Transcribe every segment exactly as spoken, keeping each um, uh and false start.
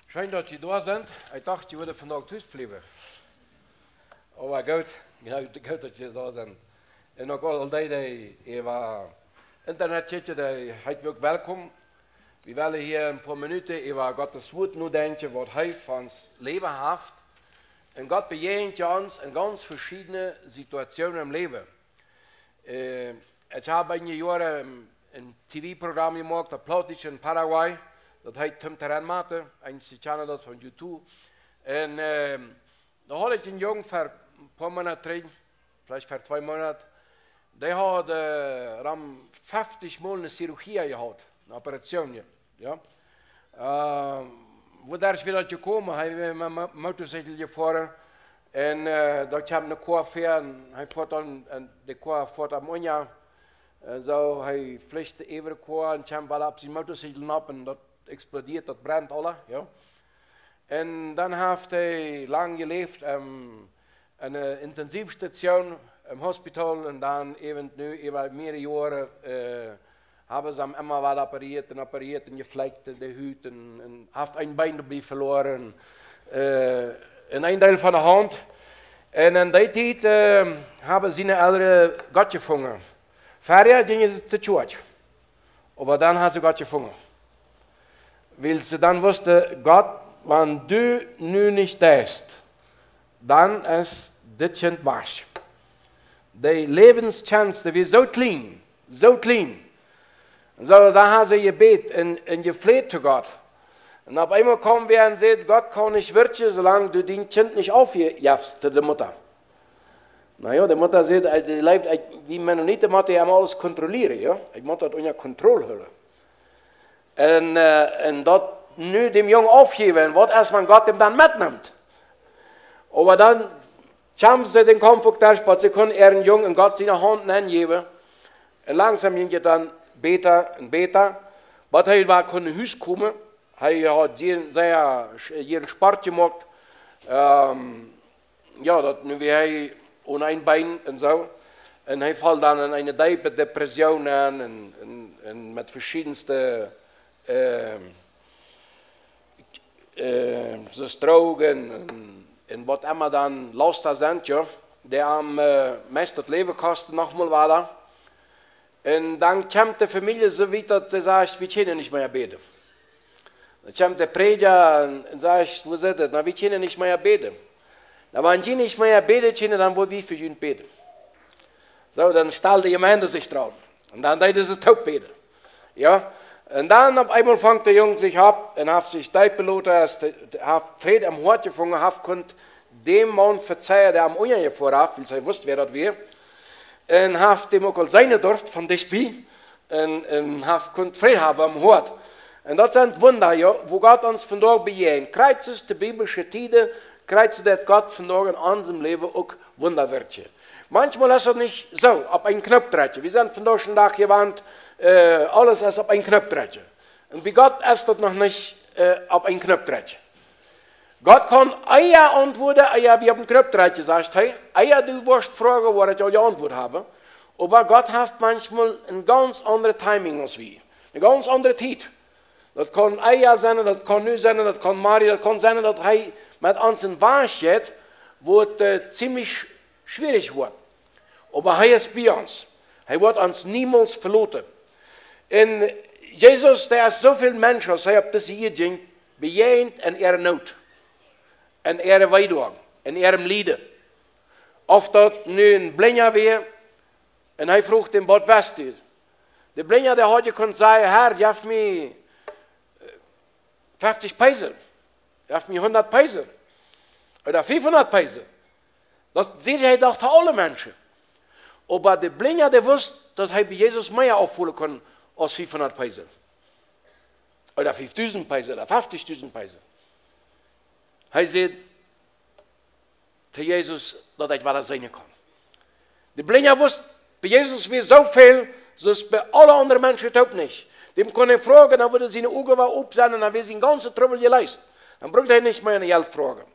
Scheen daut jie doa sent. Ekj docht, jie wudden vondoag tus bliewen. Oba goot, goot, goot daut jie doa sent. Un uk aul dee, dee äwa Internet kjikjen, dee heet wie uk welkom. Wie wellen hia een poa Minuten äwa Gott sien Wuat nodenkjen, waut hee fa ons Läwen haft. Un Gott bejäajent ons en gaunz veschiedne Situationen em Läwen. Äh, ekj hab eenje Joaren een, een T V-Programm jemoakt opp Plautdietsch en Paraguay. Daut heet Tim Terren Mate, eenje kjanen daut von YouTube. Un, ähm, doa haud ekj een Jung ver een poa Moonat trigj, veleicht ver twee Moonat. Dee haud, äh, rom feftig Mol eene Chirurgie jehaut, eene Operation, jo. Jo. Ähm, woo daut wia jekomen, hee wia met Mo-, Motorcykel jefoaren. Un, äh, doa kjeem eene Koa ver un hee foat dan, un de Koa foat am unja. Un soo, hee flicht äwa de Koa un kjemt wada opp sien Motorcykel nopp un daut explodieet, daut brent aules, jo. Un dan haft hee lang jeläft, ähm, en de Intensivstation em Hospital un dan äwent nu äwa mearere Joaren, äh, haben see am emma wada operieet un operieet un jeflekjt de Hut un, un haft een Been doabie veloaren, äh, un een Deel von de Haunt. Un en dee Tiet, äh, haben siene Elren Gott jefungen. Verhäa jinjen see to Kjoakj. Oba dan hauden see Gott jefungen. Wiels see dan wussten, Gott, wan du nu nich deist, dan es dit Kjint wajch. De Läwenschance wia soo kjlien, soo kjlien. Un soo, doa hauden see jebät un, un jefleht to Gott. Un opp eemol kjeem wäa un säd, Gott kaun nich wirkjen, soo lang du dien Kjint nich aufjefst to de Mutta. Na jo, de Mutta sajcht, äh, dee leeft, ekj, wie Mennoniten motten emma aules kontrollieren, jo. Ekj mott daut unja Kontroll hoolen. Un, äh, un daut nu däm Jung aufjäwen, waut es, wan Gott am dan metnemt? Oba dan kjeem see dän Kaump uk derch, bat see kunnen äaren Jung en Gott siene Haunt nenjäwen. Un langsom jinkj et dan bäta un bäta, bat hee wada kunn no Hus komen. Hee haud sea, sea, äh, jieren Sport jemoakt. Ähm, jo, daut nu wia hee onen een Been un soo. Un hee foll dan en eene deepe Depression nenn un, un, un met veschiedenste, ähm, äh, soo Drogen un, un waut emma dan Lasta sent, jo, dee am, äh, meist daut Läwen kosten, noch mol wada. Un dan kjemt de Famielje soo wiet, daut see sajcht, wie kjennen nich mea bäden. Dan kjemt de Prädja un, un sajcht, woo es daut? Na, wie kjennen nich mea bäden. Na, wan jie nich mea bäden kjennen, dan woa wie fa junt bäden. Soo, dan stald de Jemeent sikj doaraun. Un dan deeden see toop bäden. Jo? Un dan opp eemol fangt de Jung sikj opp un haft sikj deep beloten, aus de, de, haft Fräd em Hoat jefungen, haft kunt däm Maun vezeien, dee am unjajefoaren haft, wiels hee wist, wäa daut wia. Un haft däm uk aul seenen durft von dicht bie. Un, un haft kunt Fräd haben em Hoat. Un daut sent Wunda, jo, woo Gott ons vondoag bejäajent. Krakjt soo aus to biblische Tieden, krakjt soo deit Gott vondoag en onsem Läwen uk Wunda wirkjen. Maunchmol es daut nich soo, opp een Knoop drekjen. Wie sent vondoag dän Dach jewant, äh, aules es opp een Knoop drekjen. Un bie Gott es daut noch nich, äh, opp een Knoop drekjen. Gott kaun ea auntwuaden, ea wie opp een Knoop drekjen, sajcht hee. Ea du woascht froagen, woa ekj aul jeauntwuat haben. Oba Gott haft maunchmol een gaunz aundret Timing aus wie. Eene gaunz aundre Tiet. Daut kaun ea sennen, daut kaun nu sennen, daut kaun morjen, daut kaun sennen, daut hee met ons een Wajch jeit, wua et, äh, ziemlich schwierich woat. Oba hee es bie ons. Hee woat ons niemols veloten. Un Jesus, dee es soo väl Menschen, aus hee opp dise Ieed jinkj, bejäajent en äare Noot, en äare Weedoag, en äarem Lieden. Auf daut nu een Blinja wia, un hee fruach am, waut west du? De Blinja, dee haud je kunt sajen, Herr, jeff mie, äh, feftich Pesos, jeff mie hundat Pesos, ooda fiefhundat Pesos. Daut säd hee doch to aule Menschen. Oba de Blinja, dee wist, daut hee bie Jesus mea aufholen kunn aus fiefhundat Pesos. Ooda fiefdusent Pesos, ooda feftichdusent Pesos. Hee säd to Jesus, daut ekj wada seenen kaun. De Blinja wist, bie Jesus wia soo väl, soo aus bie aule aundre Menschen uk nich. Däm kunn hee froagen, dan wudden siene Uagen wada op sennen, dan wia sien gaunza Trubbel jeleest. Dan bruckt hee nich mea no Jelt froagen.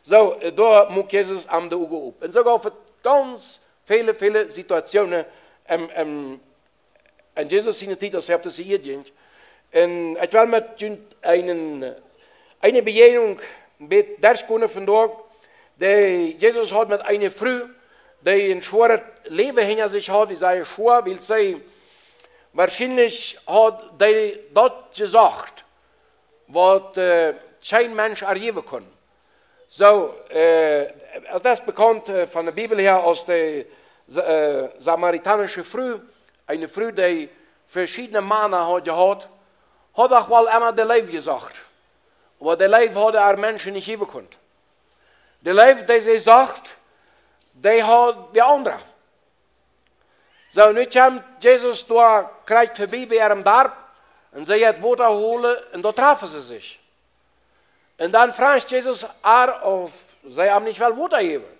Soo, äh, doa muak Jesus am de Uagen op. Un soo gauf et gaunz väle, väle Situationen em, em, en Jesus siene Tiet, aus hee opp dise Ieed jinkj. Un ekj well met junt eenen, äh, Eene Bejäajnunk met derch kunnen vondoag, dee Jesus haud met eene Fru, dee een schwoaret Läwen hinja sikj haud, dee säd schwoa, wiels see woarschienlich haud dee daut jesajcht, waut äh, kjeen Mensch erläwen kunn. Soo, äh, daut es bekaunt äh, von de Bibel häa aus de Sa- äh, samaritanische Fru, eene Fru, dee veschiedne Mana haud jehaut, haud uk woll emma de Leew jesajcht. Oba de Leew haud äa Menschen nich jäwen kunt. De Leew, dee see sajcht, dee haud de aundre. Soo, nu kjemt Jesus doa krakjt verbie bie äa Darp un see jeit Wota holen un doa trafen see sikj. Un dan fruacht Jesus äa, auf see am nich well Wota jäwen.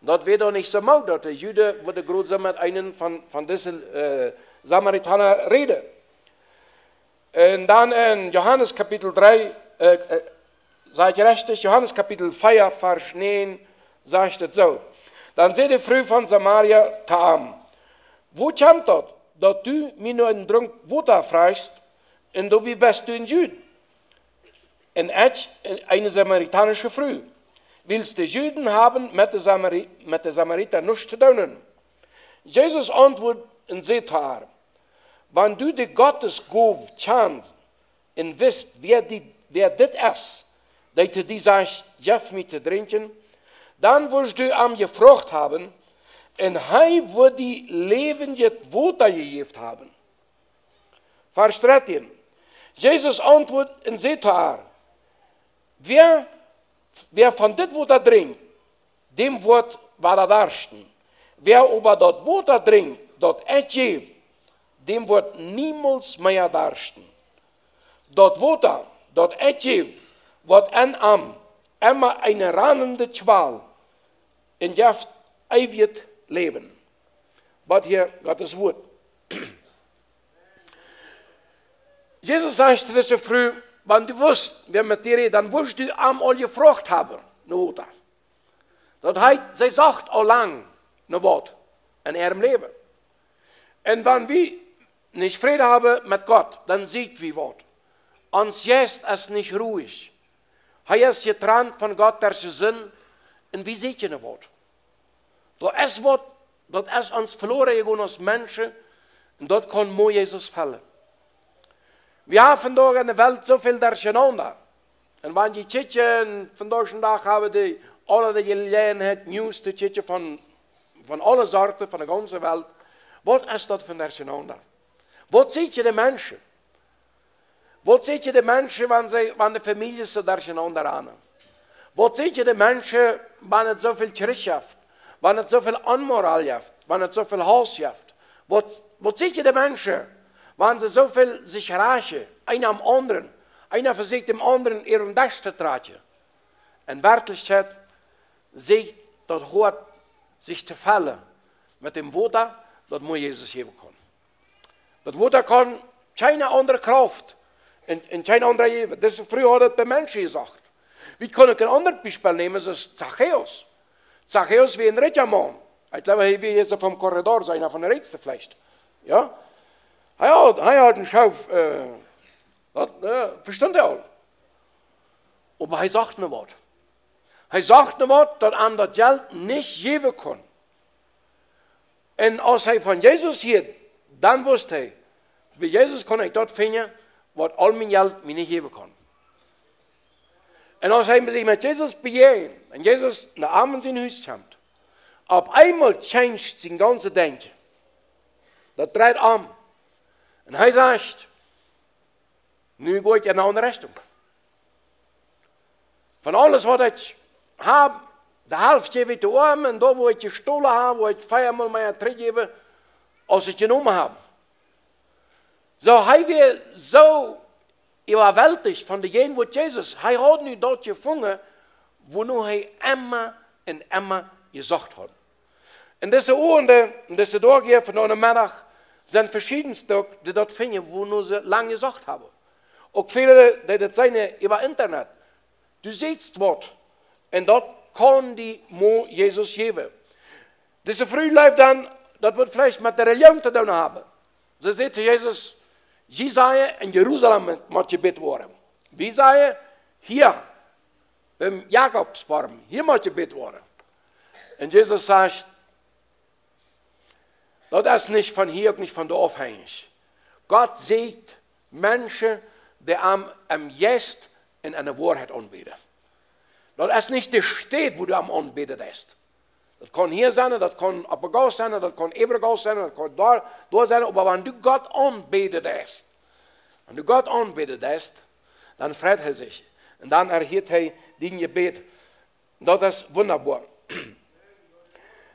Daut wia doch nich soo mau, daut de Juden wudden groot soo met eenen von, von dise äh, Samaritana räden. Un dan en Johanes Kapitel dree, äh, äh, sajcht rajcht, Johanes Kapitel vea, Varsch näajen, sajcht et soo. Dan säd de Fru von Samaria to am: Woo kjemt daut, daut du mie no een Drunk Wota fruachst, un doabie best du een Jud, un ekj eene samaritanische Fru? Wiels de Juden haben met de, Samari met de Samarita nuscht to doonen. Jesus auntwuat un säd to äa: Wan du de Gottesgoow kjanst un wist, wäa, die, wäa dit es, dee to die sajcht: Jeff mie to drinkjen, dan wurscht du am jefroacht haben, un hee wudd die läwendjet Wota jejäft haben. Varsch dartieen. Jesus auntwuat un säd to äa: Wäa, wäa von dit Wota drinkjt, däm woat wada darschten. Wäa oba daut Wota drinkjt, daut ekj jäw, däm woat niemols mea darschten. Daut Wota, daut ekj jäw, woat en am emma eene rannende Kjwal un jeft eewjet Läwen. Waut hia Gottes Wuat. Jesus sajcht to dise Fru: Wan du wust, wäa met die rät, dan wurscht du am aul jefroacht haben no Wota. Daut heet, see socht aul lang no waut en äa Läwen. Un wan wie nich Fräd haben met Gott, dan sieekj wie waut. Ons Jeist es nich ruich. Hee es jetrant von Gott derch de Sind, un wie sieekjen no waut. Daut es waut, daut es ons veloren jegonen aus Menschen, un daut kaun mau Jesus fellen. Wie haben vondoag en de Welt soo väl derchenaunda. Un wan jie kjikjen, vondoag dän Dach haben dee aule de Jeläajenheit News to kjikjen von, von aule Sorten, von de gaunze Welt. Waut es daut fa derchenaunda? Waut sieekjen de Menschen? Waut sieekjen de Menschen, wan see, wan de Famieljes soo derchenaunda ranen? Waut sieekjen de Menschen, wan et soo väl Kjrich jeft, wan et soo väl Onmoral jeft, wan et soo väl Hauss jeft? Waut, waut sieekjen de Menschen, wan see soo väl sikj rajchen, eena aum aundren, eena vesieekjt däm aundren äa aum Desch to trakjen? En Werkjlichkjeit sieekjt daut Hoat sikj to fellen met däm Wota, daut mau Jesus jäwen kaun. Daut Wota kaun kjeene aundre Krauft un, un kjeen aundra jäwen. Dise Fru haud et bie Menschen jesocht. Wie kjennen een aundret Biespel nämen, daut es Zachäus. Zachäus wia een rikja Maun. Ekj jleew, hee wia hia soo vom Korridor, soo eena von de rikjste veleicht. Jo? Hee haud, hee haud een Schoof, äh, daut, äh, vestunt hee aul. Oba hee socht no waut. Hee socht no waut, daut am daut Jelt nich jäwen kunn. Un aus hee von Jesus hieed, dan wist hee: Bie Jesus kaun ekj daut finjen, waut aul mien Jelt mie nich jäwen kaun. Un aus hee sikj met Jesus bejäajent un Jesus no am en sien Hus kjemt, opp eemol changed sien gaunzet Denkjen. Daut dreit om. Un hee sajcht: Nu go ekj en eene aundre Richtunk. Von aules waut ekj hab, de Halft jäw ekj de Oame, un doa, wua ekj jestolen hab, go ekj veamol mea trigjjäwen, aus ekj jenomen hab. Soo, hee wia soo äwawelticht von de Jäajenwuat Jesus. Hee haud nu daut jefungen, wua no hee emma un emma jesocht haud. En dise Owent, en dise Doag hia vondoag Meddach, sent veschiedne Stekj, dee daut finjen, wua no see lang jesocht haben. Uk väle, dee daut seenen äwa Internet. Du sitst waut. Un daut kaun die mau Jesus jäwen. Dise Fru jleeft dan, daut woat veleicht met de Relijoon to doonen haben. See sajcht to Jesus: Jie sajen, en Jerusalem mott jebät woaren. Wie sajen, Hia, biem Jakobsboom, hia mott jebät woaren. Un Jesus sajcht: "Daut es nich von hia, uk nich von doa aufhenjich." Gott sieekjt Menschen, dee am em Jeist un enne Woarheit aunbäden. Daut es nich de Städ, wua du am aunbäden deist. Daut kaun hia sennen, daut kaun opp de Gauss sennen, daut kaun äwa de Gauss sennen, daut kaun doa, doa sennen, oba wan du Gott aunbäden deist, wan du Gott aunbäden deist, dan freit hee sikj. Un dan erhieet hee dien Jebäd. Daut es wundaboa.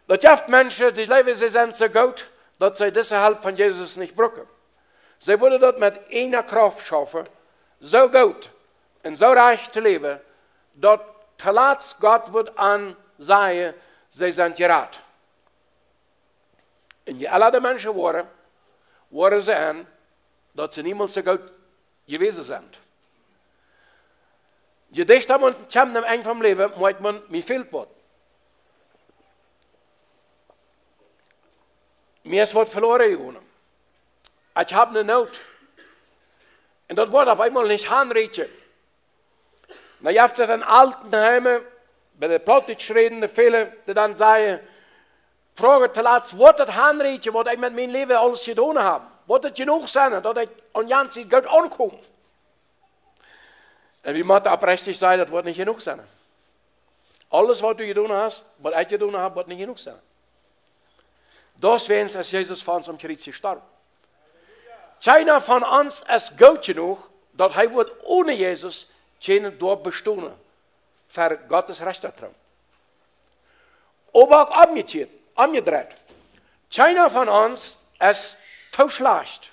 Daut jeft Menschen, dee jleewen, see sent soo goot, daut see dise Help von Jesus nich brucken. See wudden daut met eene Krauft schaufen, soo goot un soo rajcht to läwen, daut toolatst Gott wudd an sajen, see sent jerat. Un je elra de Menschen woaren, woaren see en, daut see niemols soo goot jewast sent. Je dichta maun kjemt aum Enj vom Läwen, moakt maun, mie fält waut. Mie es waut veloaren jegonen. Ekj hab eene Noot. Un daut woat opp eemol nich hanrieekjen. Nu, jie haben en Altenheime, bie de Plautdietsch rädende väle, dee dan sajen: "Froag tolatst, woat daut hanrieekjen, waut ekj met mien Läwen aules jedonen hab? Woat daut jenuach sennen, daut ekj aun jane Sied goot aunkom?" Un wie motten oprechtich sennen, daut woat nich jenuach sennen. Aules, waut du jedonen hast, waut ekj jedonen hab, woat nich jenuach sennen. Deswäajen es Jesus fa ons aum Kjriez jestorwen. Kjeena von ons es goot jenuach, daut hee wudd one Jesus kjennen doa bestonen, ver Gott sienen Rechtatroon. Oba uk omjekjieet, omjedreit. Kjeena von ons es too schlajcht,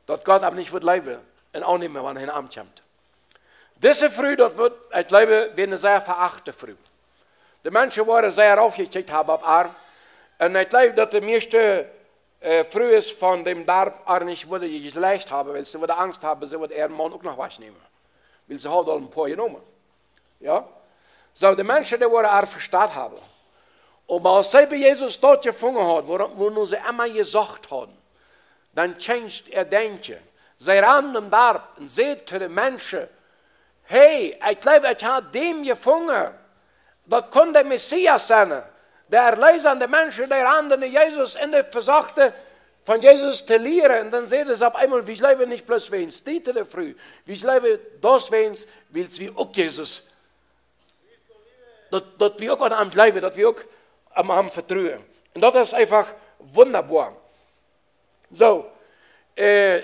daut Gott am nich wudd leewen un aunnämen, wan hee aun kjemt. Dise Fru, daut wudd, ekj jleew, wia eene sea veachte Fru. De Menschen woaren sea raufjekjikjt haben opp äa. Un ekj jleew, daut de mieeschte, äh, Frues von däm Darp äa nich wudden jelajcht haben, wiels see wudden Angst haben, see wudden äaren Maun uk noch wajchnämen. Wiels see haud aul een poa jenomen. Jo? Soo, de Menschen, dee woaren äa vestat haben. Oba aus see bie Jesus daut jefungen haud, wua, wua nu see emma jesocht hauden, dan changed äa Denkjen. See rand em Darp un säd to de Menschen: "Hey, ekj jleew, ekj hab däm jefungen. Daut kunn de Messias sennen." De Erleesa, de Menschen, dee randen no Jesus un dee vesochten von Jesus to lieren. Un dan säden see opp eemol: "Wie jleewen nich bloos wäajens die, to de Fru. Wie jleewen deswäajen, wiels wie uk Jesus, daut, daut wie uk aun am jleewen, daut wie uk aun am vetruen." Un daut es eefach wundaboa. Soo, äh,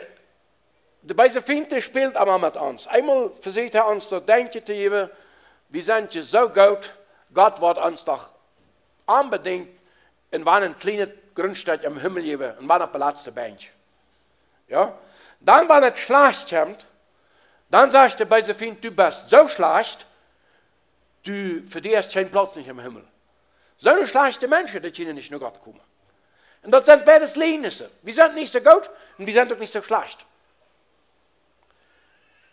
de beese Fient, dee spält emma met ons. Eemol vesieekjt hee ons daut Denkjen to jäwen, wie sent je soo goot, Gott woat ons doch onbedinjt een, wan een kjlienet Grundstekj em Himmel jäwen, un wan opp de latste Benkj. Jo? Dan, wan et schlajcht kjemt, dan sajcht de beese Fient: "Du best soo schlajcht, du, fa die es kjeen Plauz nich em Himmel." Soone schlajchte Menschen, dee kjennen nich no Gott komen. Un daut sent beides Liegnisse. Wie sent nich soo goot un wie sent uk nich soo schlajcht.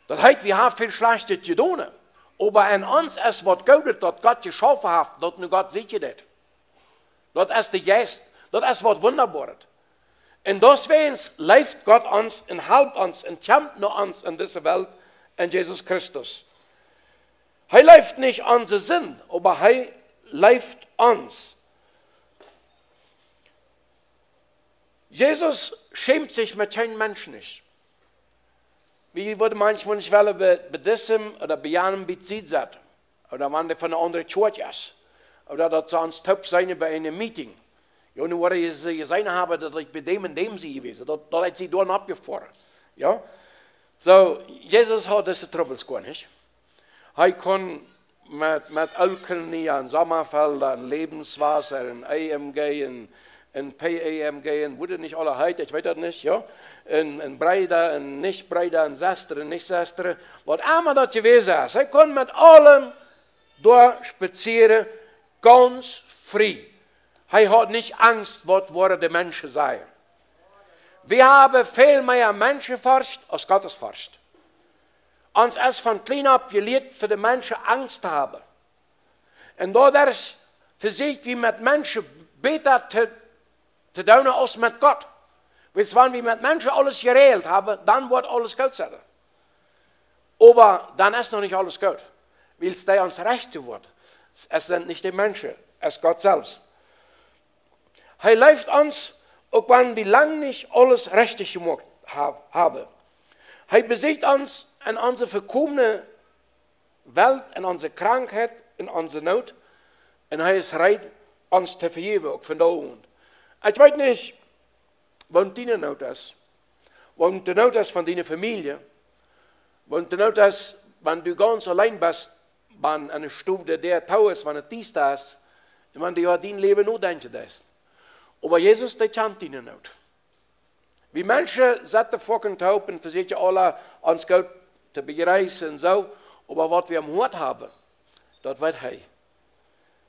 Daut heet, wie haben väl Schlajchtet jedonen. Oba en ons es waut Goodet, daut Gott jeschaufen haft, daut no Gott sikj jeit. Daut es de Jeist. Daut es waut Wundaboaret. Un deswäajen leeft Gott ons un halpt ons un kjemt no ons en dise Welt en Jesus Christus. Hee leeft nich onse Sind, oba hee leeft ons. Jesus schämt sikj met kjeen Mensch nich. Wie wudden maunchmol nich wellen bie, bie disen ooda bie janem bie de Sied setten. Ooda wan dee von eene aundre Kjoakj es. Ooda daut see ons toop seenen bie een Meeting. Jo, nu woaren see jeseenen haben, daut ekj bie däm un däm sie jewast. Daut, daut ekj see doa oppjefoaren. Jo? Soo, Jesus haud dise Trubbels goanich. Hee kunn met, met Ooltkolonia un Sommafelda un Lebenswasser un E M G un, un P E M G un woo dee nich aule heeten, ekj weet daut nich, jo. Un, un Breeda un nich Breeda un Sestren un nich Sestren. Waut emma daut jewast es. Hee kunn met aulem doa spazieren, gaunz frie. Hee haud nich Angst, waut woaren de Menschen sajen. Wie haben väl mea Menschenforcht aus Gottesforcht. Ons es von kjlien opp jelieet, fa de Menschen Angst to haben. Un doaderch vesieekj wie met Menschen bäta to, to doonen aus met Gott. Wiels wan wie met Menschen aules jeräajelt haben, dan woat aules goot sennen. Oba dan es noch nich aules goot. Wiels dee ons rajcht woat. Es sent nich de Menschen, es Gott selfst. Hee leeft ons, uk wan wie lang nich aules rajcht jemoakt ha-, haben. Hee besieekjt ons en onse vekomne Welt, en onse Krankheit, en onse Noot. Un hee es reed, ons to vejäwen, uk vondoag. Ekj weet nich, waut diene Noot es, waut de Noot es von diene Famielje, waut de Noot es, wan du gaunz auleen best, wan ne Stow de Däa too es, wan et diesta es, un wan du äwa dien Läwen nodenkjen deist. Oba Jesus, dee kjant diene Noot. Wie Menschen setten foaken toop un vesieekjen aule ons goot to bejreessen un soo, oba waut wie aum Hoat haben, daut weet hee.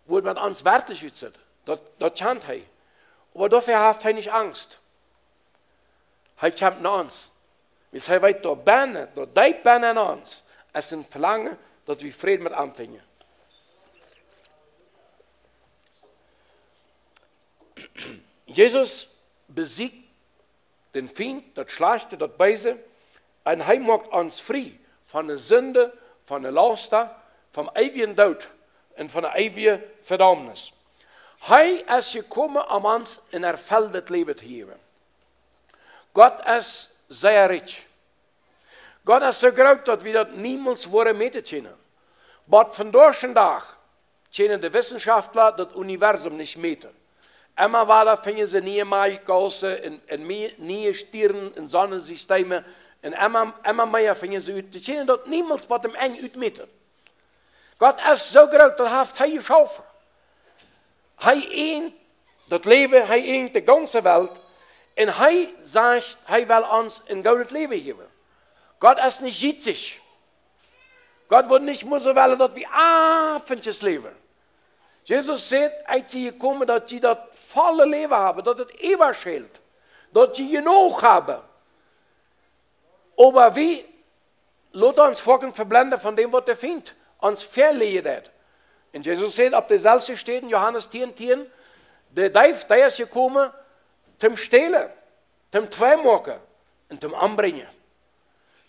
Woo et met ons werkjlich utsitt, daut, daut kjant hee. Oba doafäa haft hee nich Angst. Hee kjemt no ons. Wiels hee weet, doa bennen, doa deep bennen en ons, es een Velangen, daut wie Fräd met am finjen. Jesus besieekjt dän Fient, daut Schlajchte, daut Beese, un hee moakt ons frie von de Sind, von de Lausten, vom eewjen Doot un von de eewje Vedaumnis. Hee es jekomen, om ons een erfelltet Läwen to jäwen. Gott es sea rikj. Gott es soo groot, daut wie daut niemols woaren mäten kjennen. Oba vondoag dän Dach kjennen de Wissenschaftler daut Universum nich mäten. Emma wada finjen see niee Malkjgausen un, un mie-, niee Stierns un Sonnensysteme. Un emma, emma mea finjen see ut. See kjennen daut niemols bat aum Enj utmäten. Gott es soo groot, daut haft hee jeschaufen. Hee eejent daut Läwen, hee eejent de gaunze Welt. Un hee sajcht, hee well ons een goodet Läwen jäwen. Gott es nich jietsich. Gott wudd nich mol soo wellen, daut wie Afen läwen. Jesus sajcht, ekj sie jekomen, daut jie daut volle Läwen haben, daut et äwaschelt, daut jie jenuach haben. Oba wie loten ons foaken veblenden von däm, waut de Fient ons väaläajen deit. Un Jesus sajcht opp deeselwje Städ en Johanes tieen tieen, de Deef, dee es jekomen, toom stälen, toom twei moaken un toom ombrinjen.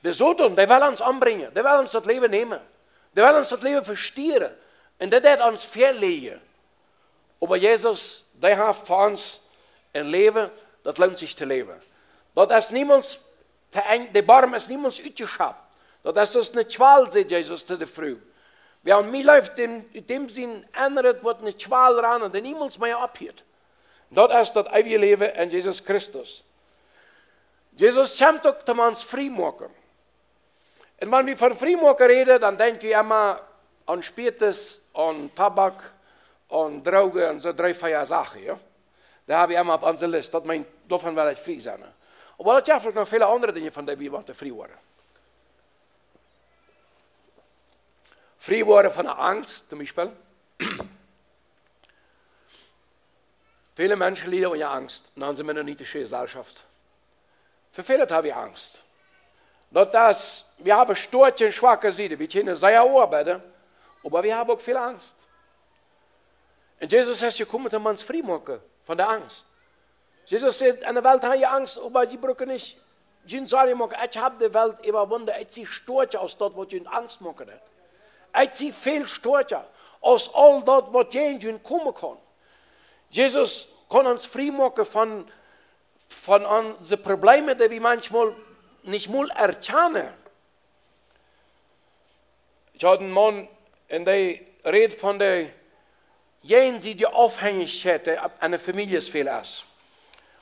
De Soton, dee well ons ombrinjen, dee well ons daut Läwen nämen, dee well ons daut Läwen vestieren. Un dee deit ons väaläajen. Oba Jesus, dee haft fa ons een Läwen, daut loont sikj to läwen. Daut es niemols to Enj, de Borm es niemols utjeschapt. Daut es aus ne Kjwal, sajcht Jesus to de Fru. Wäa aun mie jleeft, däm, däm sien Enjret woat ne Kjwal rannen, dee niemols mea ophieet. Daut es daut eewje Läwen en Jesus Christus. Jesus kjemt uk, om ons frie moaken. Un wan wie von frie moaken räden, dan denkj wie emma aun Spietes, aun Tobak, aun Drogen un soo dree, vea Sachen, jo? Dee hab wie emma opp onse List. Daut meent, doavon well ekj frie sennen. Oba daut jeft uk noch väle aundre Dinja, von dee wie motten frie woaren. Frie woaren von de Angst, toom Biespel. Väle Menschen lieden unja Angst en onse mennonitische Jesellschaft. Fa väl hab wie Angst. Daut es, wie haben stoakje un schwake Sieden. Wie kjennen sea oabeiden, oba wie haben uk väl Angst. Un Jesus es jekomen, om ons frie moaken von de Angst. Jesus sajcht, enne Welt hab jie Angst, oba jie brucken nich junt Sorjen moaken. Ekj hab de Welt äwawunden. Ekj sie stoakja aus daut, waut junt Angst moaken deit. Ekj sie väl stoakja aus aul daut, waut jäajen junt komen kaun. Jesus kaun ons frie moaken von, von onse Probleme, dee wie maunchmol nich mol erkjanen. Ekj haud een Maun, un dee räd von de jäajensiedje Aufhenjichkjeit, dee opp, en de Famieljes väl es.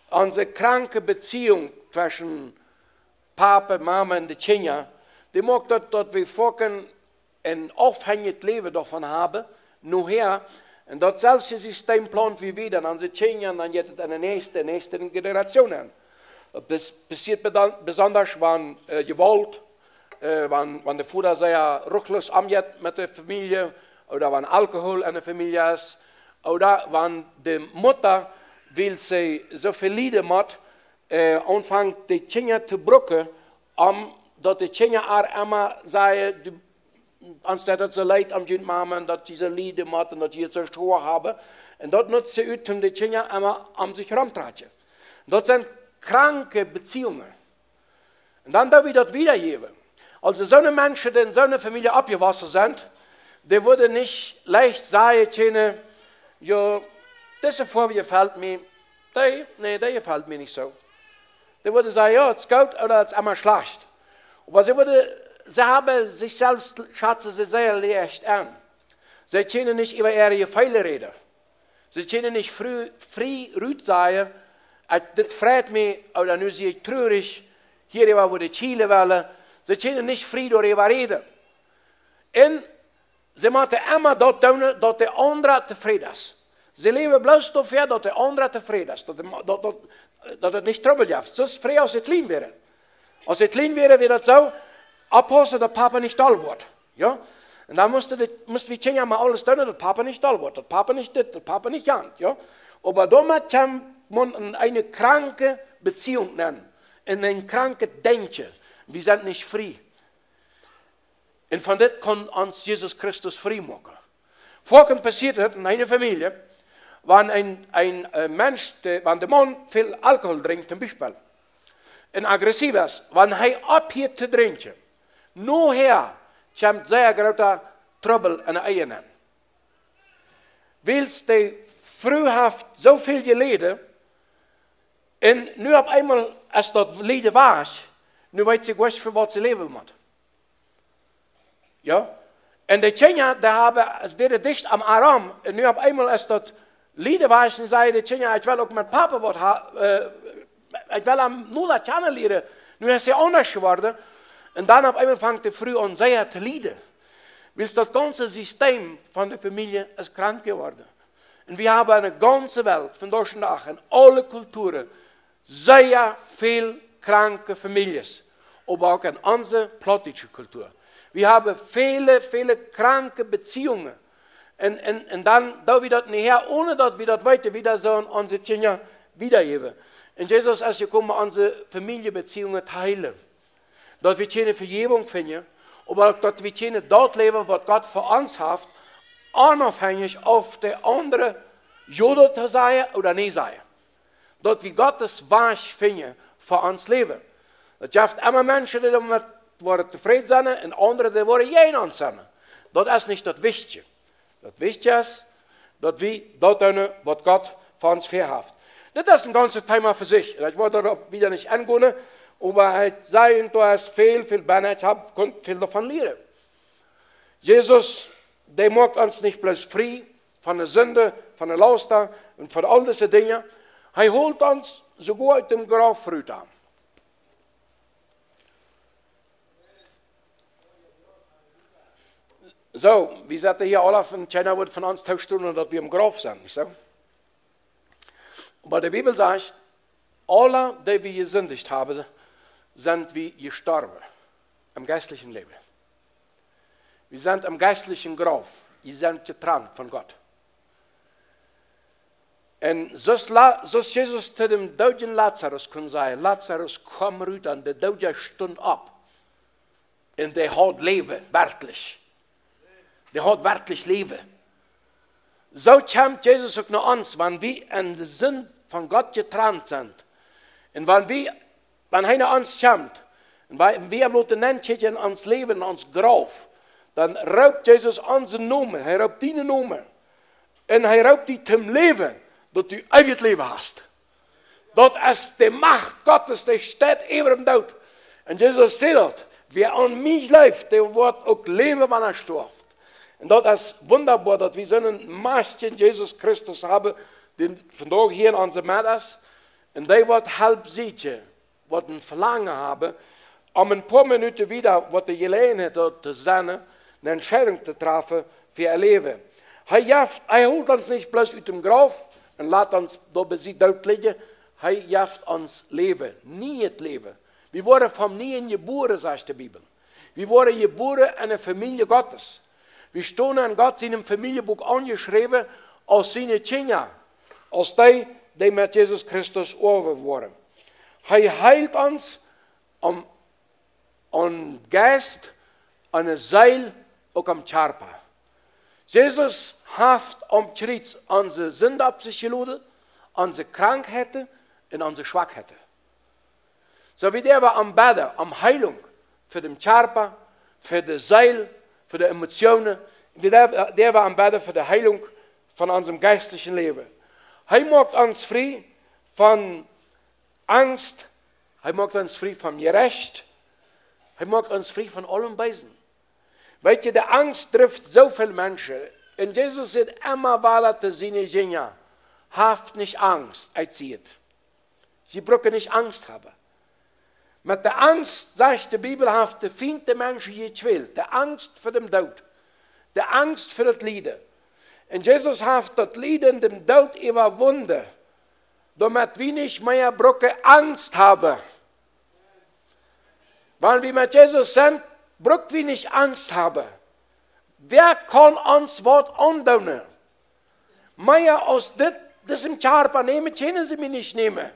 Onse kranke Beziehung tweschen Papa, Mama un de Kjinja, dee moakt daut, daut wie foaken een aufhenjichet Läwen doavon haben, nohäa. Un daut selwje System plaunt wie wieda aun onse Kjinja, dan jeit et aun de näakjste, näakjste Generation. Daut bes-, passieet bedan-, besonda wan, äh, Jewault, äh, wan, wan de Voda sea ruchloos omjeit met de Famielje, ooda wan Alkohol en de Famielje es, ooda wan de Mutta, wiels see soo väl lieden mott, äh, aunfangt de Kjinja to brucken, om daut de Kjinja äa emma sajen, du, ons deit daut soo leet om june Mama, daut jie soo lieden motten, daut jie et soo schwoa haben. Un daut nutzt see ut, om de Kjinja emma om sikj romtrakjen. Daut sent kranke Beziehungen. Un dan doo wie daut wiedajäwen. Aulsoo soone Menschen, dee en soone Famielje oppjewossen sent, dee wudden nich leicht sajen kjennen: „Jo, dise Foaw jefelt mie, dee, nä, dee jefelt mie nich soo.“ Dee wudden sajen: „Jo, et es goot ooda et es emma schlajcht.“ Oba see wudden, see haben sikj selfst, schazen see sea leicht en. See kjennen nich äwa äare Jefeele räden. See kjennen nich frie, frie rut sajen: „Ekj, dit freit mie“, ooda: „Nu sie ekj trurich, hia äwa wudd ekj kjielen wellen.“ See kjennen nich frie doaräwa räden. Un see motten emma daut doonen, daut de aundra tofräd es. See läwen bloos doafäa, daut de aundra tofräd es, daut de, daut, daut, daut et nich Trubbel jeft. Soo aus frie, aus see kjlien wieren. Aus see kjlien wieren, wia daut soo: Oppaussen, daut Papa nich doll woat. Jo? Un dan musten de, musten wie Kjinja mau aules doonen, daut Papa nich doll woat, daut Papa nich dit, daut Papa nich jant, jo? Oba doamet kjemt maun en eene kranke Beziehung nenn, en een krankes Denkjen. Wie sent nich frie. Un von dit kaun ons Jesus Christus frie moaken. Foaken passieet et en eene Famielje, wan een, een, äh, Mensch, de, wan de Maun väl Alkohol drinkjt, toom Biespel, un aggressiv es, wan hee opphieet to drinkjen, nohäa kjemt sea groota Trubbel en de Ehe nenn. Wiels de Fru haft soo väl jeläden, un nu opp eemol es daut Lieden wajch, nu weet see goanich, fa waut see läwen mott. Jo? Un de Kjinja, dee haben, et wia dicht aum Arom, un nu opp eemol es daut Lieden wajch, un sajen de Kjinja: „Ekj well uk met Papa waut ha-, äh, ekj well am noda kjanen lieren. Nu es hee aundasch jeworden.“ Un dan opp eemol fangt de Fru aun sea to lieden, wiels daut gaunze System von de Famielje es krank jeworden. Un wie haben en de gaunze Welt, vondoag dän Dach, en aule Kulturen, sea väl kranke Famieljes, oba uk en onse plautdietsche Kultua. Wie haben väle, väle kranke Beziehungen. Un, un, un dan doo wie daut nohäa, onen daut wie daut weeten, wieda soo aun onse Kjinja wiedajäwen. Un Jesus es jekomen, onse Famieljebeziehungen to heelen. Daut wie kjeene Vejäwunk finjen, oba daut wie kjennen daut läwen, waut Gott fa ons haft, onofhängich auf de aundre jo daut sajen ooda nä sajen. Daut wie Gottes Wajch finjen fa ons Läwen. Daut jeft emma Menschen, dee doamet woaren tofräd sennen, un aundre, dee woaren jäajen ons sennen. Daut es nich daut Wichtje. Daut Wichtje es, daut wie daut doonen, waut Gott fa ons väahaft. Dit es een gaunzet Thema fa sikj. Ekj woa doaropp wieda nich engonen, oba ekj saj, doa es väl, väl benne. Ekj hab, kunn väl doavon lieren. Jesus, dee moakt ons nich bloos frie von de Sind, von de Lausten un von aul dise Dinja. Hee holt ons soogoa ut däm Grauf rut. Soo, wie setten hia aula von, kjeena woat von ons tostonen, daut wie em Grauf sent, nich soo? Oba de Bibel sajcht, aule, dee wie jesindicht haben, sent wie jestorwen em jeistlichen Läwen. Wie sent em jeistlichen Grauf, wie sent jetrant von Gott. Un soo aus La-, soo aus Jesus to däm doodjen Lazarus kunn sajen: „Lazarus, komm rut“, un de Doodja stunt opp. Un dee haud Läwen, werkjlich. Dee haud werkjlich Läwen. Soo kjemt Jesus uk no ons, wan wie en de Sind von Gott jetrant sent. Un wan wie, wan hee no ons kjemt, un wan wie am loten nenkjikjen en ons Läwen, en ons Grauf, dan roopt Jesus onsen Nomen, hee roopt dienen Nomen. Un hee roopt die toom Läwen, daut du eewjet Läwen hast. Daut es de Macht Gottes, dee steit äwa däm Doot. Un Jesus säd daut: „Wäa aun mie jleeft, dee woat uk läwen, wan hee stoaft.“ Un daut es wundaboa, daut wie soone Macht en Jesus Christus haben, dee vondoag hia en onse Medd es. Un dee woat Help sieekjen, woat een Velangen haben, om een poa Minuten wieda, woat de Jeläajenheit doa to sennen, eene Entscheidunk to träfen fa äa Läwen. Hee jeft, hee holt ons nich bloos ut däm Grauf un lat ons doa bie sikj doot lijen. Hee jeft ons Läwen, nieet Läwen. Wie woaren von nieem jebuaren, sajcht de Bibel. Wie woaren jebuaren en de Famielje Gottes. Wie stonen en Gott sien Famieljebuak aunjeschräwen aus siene Kjinja, aus dee, dee met Jesus Christus Oawen woaren. Hee heelt ons aum, aum Jeist, aun de Seel, uk aum Kjarpa. Jesus haft aum Kjriez onse Sind opp sikj jeloden, onse Krankheiten un onse Schwakheiten. Soo wie dee wie aunbäden, om Heilunk, fa dän Kjarpa, fa de Seel, fa de Emotionen. Wie däa-, däa wie am bäden fa de Heilunk von onsem jeistlichen Läwen. Hee moakt ons frie von Angst. Hee moakt ons frie von Jerecht. Hee moakt ons frie von aulem Beesen. Weetst, de Angst drift soo väl Menschen. Un Jesus sajcht emma wada to siene Jinja: "Haft nich Angst, ekj sie et." See brucken nich Angst haben. Met de Angst, sajcht de Bibel, haft de Fient de Menschen jekwält. De Angst fa dän Doot. De Angst fa daut Lieden. Un Jesus haft daut Lieden, dän Doot äwawunden, doamet wie nich mea brucken Angst haben. Wan wie met Jesus sent, bruck wie nich Angst haben. Wäa kaun ons waut aundoonen? Mea aus dit, disen Kjarpa nämen, kjennen see mie nich nämen.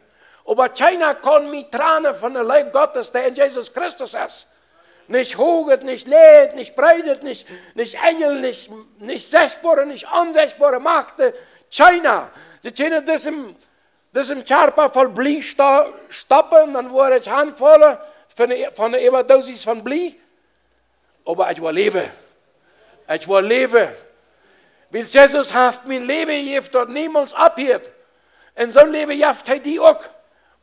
Oba kjeena kaun mie trannen von de Leew Gottes, dee en Jesus Christus es. Nich Hoheit, nich Leew, nich Breet, nich, nich Enjel, nich, nich sichtboare, nich onsichtboare Machten. Kjeena. See kjennen disen, disen Kjarpa voll Blie sto-, stoppen, dan woa ekj hanfaulen von de, von de Äwadosis von Blie. Oba ekj woa läwen. Ekj woa läwen. Wiels Jesus haft mie Läwen jejäft, daut niemols oppheat. Un soon Läwen jeft hee die uk.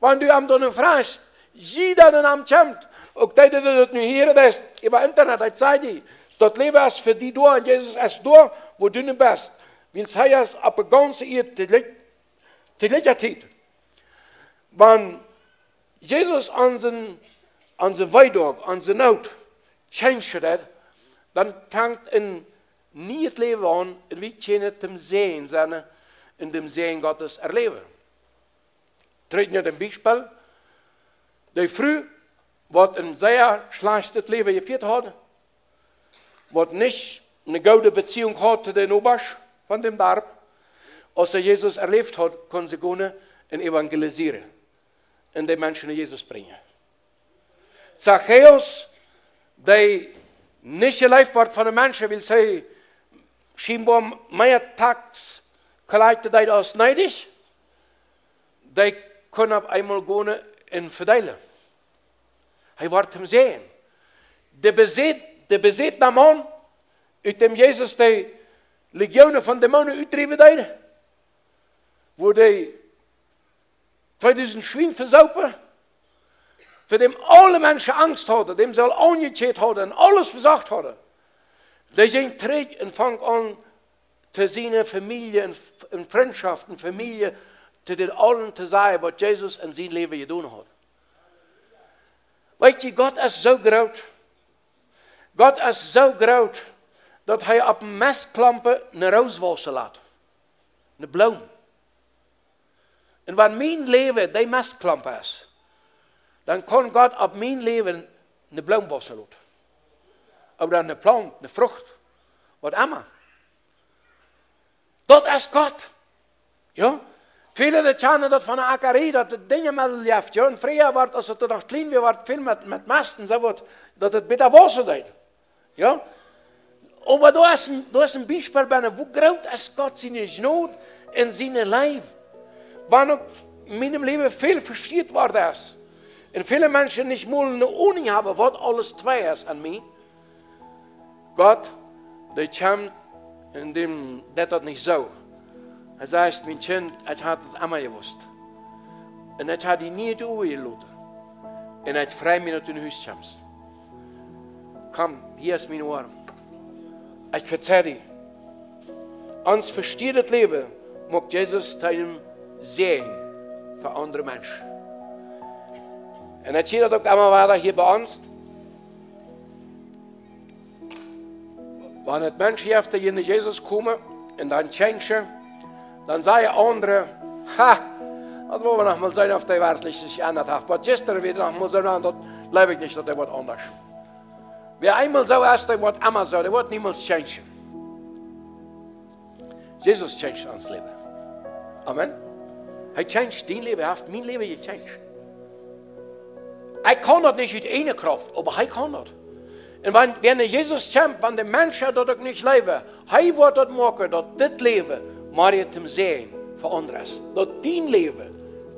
Wan du am dan nu frajchst, jieda, dee no am kjemt, uk dee, dee daut nu hieren deist äwa Internet, ekj saj die, daut Läwen es fa die doa un Jesus es doa, wua du nu best. Wiels hee es opp de gaunze Ieed to jlikj-, to jlikje Tiet. Wan Jesus onse, onse Weedoag, onse Noot changet, dan fangt een nieet Läwen aun un wie kjennen toom Säajen sennen un dän Säajen Gottes erläwen. Trigj no däm Biespel. De Fru, waut een sea schlajchtet Läwen jefieet haud, waut nich eene goode Beziehung haud to de Nobasch von däm Darp, aus see Jesus erläft haud, kunn see gonen un evangelisieren un de Menschen no Jesus brinjen. Zachäus, dee nich jeleeft wort von de Menschen, wiels hee schienboa mea Tax collecten deed aus needich, dee kunn opp eemol gonen un vedeelen. Hee wort toom Säajen. De besäd-, de besätna Maun, ut däm Jesus de Legionen von Dämonen utdriewen deed, wua dee tweedusent Schwien vesaupen, fa däm aule Menschen Angst hauden, däm see aul aunjekjikjt hauden un aules vesocht hauden. Dee jinkj trigj un funk aun to siene Famielje un F-, un Frintschoft un Famielje, to dän aulen to sajen, waut Jesus en sien Läwen jedonen haud. Weetst, Gott es soo groot. Gott es soo groot, daut hee opp een Mestklompen eene Roos wausen lat. Eene Bloom. Un wan mien Läwen dee Mestklompen es, dan kaun Gott opp mien Läwen eene Bloom wausen loten. Ooda eene Plaunt, eene Frucht, waut emma. Daut es Gott. Jo? Väle, dee kjanen daut von de Akarie, daut de Dinja met jeft, jo? Un freeha wort, aus et noch kjlien wia, wort väl met, met Mest un soo waut, daut et bäta wausen deed. Jo? Oba doa es een, doa es een Biespel bennen, woo groot es Gott siene Jnod un siene Leew. Wan uk en mienem Läwen väl veschiet worden es. Un väle Menschen nich mol eene Ahnung haben, waut aules twei es aun mie. Gott, dee kjemt un däm deit daut nich soo. Hee sajcht: "Mien Kjint, ekj haud et emma jewist. Un ekj haud die nie ut de Uagen jeloten. Un ekj frei mie, daut du no Hus kjemst. Komm, hia es mien Oarm. Ekj vezeih die." Ons vestieedet Läwen moakt Jesus to eenen Säajen fa aundre Menschen. Un ekj sie daut uk emma wada hia bie ons. Wan et Menschen jeft, dee no Jesus komen un dan changen, dan sajen aundre: "Ha, daut woa wie noch mol seenen, auf dee werkjlich sikj jeendat haft. Waut jistren wia noch mol soo, daut jleew ekj nich, daut dee woat aundasch. Wäa eemol soo es, dee woat emma soo, dee woat niemols changen." Jesus changed ons Läwen. Amen. Hee changed dien Läwen, hee haft mien Läwen jechanged. Ekj kaun daut nich ut eejne Krauft, oba hee kaun daut. Un wan, wan Jesus kjemt, wan de Menschen daut uk nich jleewen, hee woat daut moaken, daut dit Läwen mea toom Säajen fa aundre es. Daut dien Läwen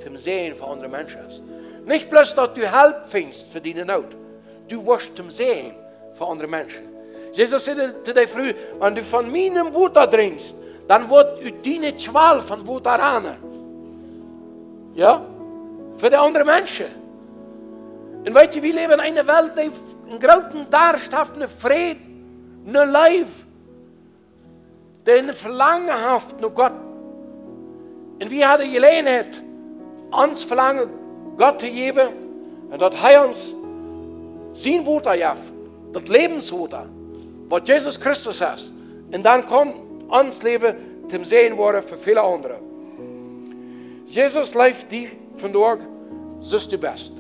toom Säajen fa aundre Menschen es. Nich bloos daut du Help finjst fa diene Noot. Du woascht toom Säajen fa aundre Menschen. Jesus säd to de Fru: "Wan du von mienem Wota drinkjst, dan woat ut diene Kjwal von Wota rannen." Jo? Fa de aundre Menschen. Un weet jie, wie läwen en eene Welt, dee eenen grooten Darscht haft no Fräd, no Leew, dee een Velangen haft no Gott. Un wie haben Jeläajenheit, ons Velangen Gott to jäwen, un daut hee ons sien Wota jeft, daut Läwenswota, waut Jesus Christus es. Un dan kaun ons Läwen toom Säajen woaren fa väle aundre. Jesus leeft die vondoag, soo aus du best.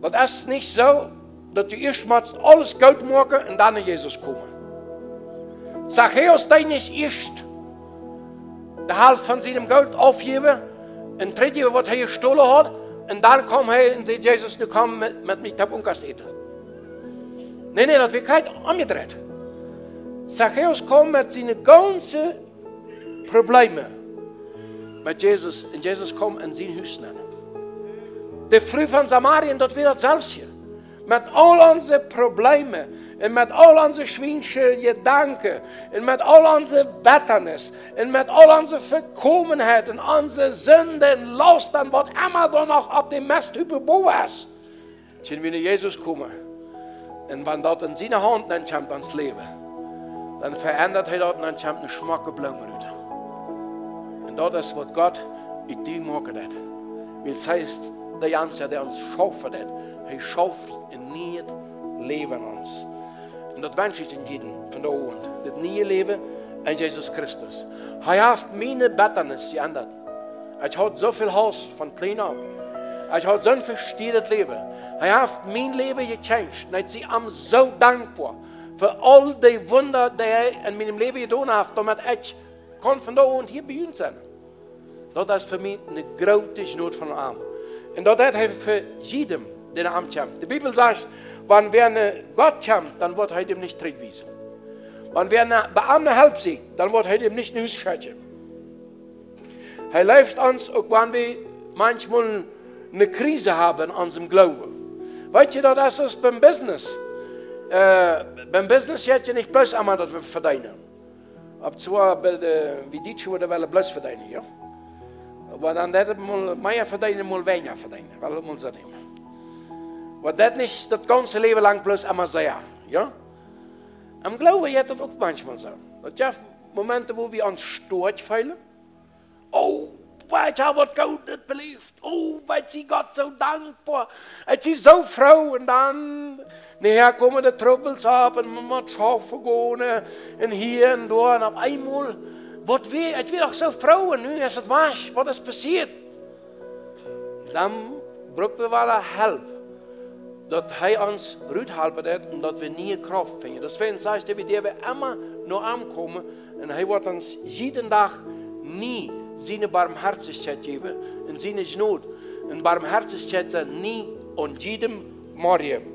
Daut es nich soo, daut du ieescht motst aules goot moaken un dan no Jesus komen. Zachäus deed nich ieescht de Halft von sienem Goot aufjäwen un trigjjäwen, waut hee jestolen haud, un dan kjeem hee un säd: "Jesus, nu komm met, met mie toop Unkost äten." Nä, nä, daut wia krakjt omjedreit. Zachäus kjeem met siene gaunze Probleme met Jesus, un Jesus kjeem en sien Hus nenn. De Fru von Samarien, daut wia daut selwje. Met aul onse Probleme un met aul onse schwiensche Jedanken un met aul onse Bettanis un met aul onse Vekomenheit un onse Sind un Laust un waut emma doa noch opp dän Mesthupen bowen es, kjenn wie no Jesus komen. Un wan daut en siene Haunt nenkjemt, ons Läwen, dan veendat hee daut un dan kjemt eene schmocke Bloom rut. Un daut es, waut Gott ut die moaken deit. Wiels hee es de eensja, dee ons schaufen deit. Hee schauft een nieet Läwen en ons. Un daut wensch ekj en jiedem vondoag, daut niee Läwen en Jesus Christus. Hee haft miene Bettanis jeendat. Ekj haud soo väl Hauss von kjlien opp. Ekj haud soon vestieedet Läwen. Hee haft mien Läwen jechanget. Un ekj sie am soo dankboa fa aul dee Wunda, dee hee en mienem Läwen jedonen haft, doamet ekj kaun vondoag hia bie junt sennen. Daut es fa mie eene groote Jnod von am. Un daut deit hee fa jiedem, dee no am kjemt. De Bibel sajcht, wan wäa no Gott kjemt, dan woat hee däm nich trigjwiesen. Wan wäa no, bie am no Help sieekjt, dan woat hee däm nich no Hus schekjen. Hee leeft ons, uk wan wie mauncheenmol eene Krise haben en onsem Gloowen. Weet jie, daut es soo aus biem Business. Äh, biem Business jeit et nich bloos om daut wie vedeenen. Opp zwar bie de, wie Dietsche wudden wellen bloos vedeenen, jo? Oba dan daut mol mea vedeenen, mol weinja vedeenen. Well wie mol soo nämen. Oba daut nich daut gaunze Läwen lang bloos emma soo, jo? Em Gloowen jeit daut uk mauncheenmol soo. Daut jeft Momenten, wua wie ons stoakj feelen. Oh, ekj hab waut Goodet beläft. Oh, ekj sie Gott soo dankboa. Ekj sie soo froo. Un dan, nohäa komen de Trubbels opp un maun mott schaufen gonen, äh, un hia un doa. Un opp eemol, waut wia, ekj wia doch soo froo un nu es et wajch. Waut es passieet? Dan bruck wie wada Help, daut hee ons ruthalpen deit un daut wie niee Krauft finjen. Daut wie, sajcht hee, wie derwen emma no am komen un hee woat ons jieden Dach nie siene Barmhartichkjeit jäwen un siene Jnod. Un Barmhartichkjeit sent nie aun jiedem Morjen.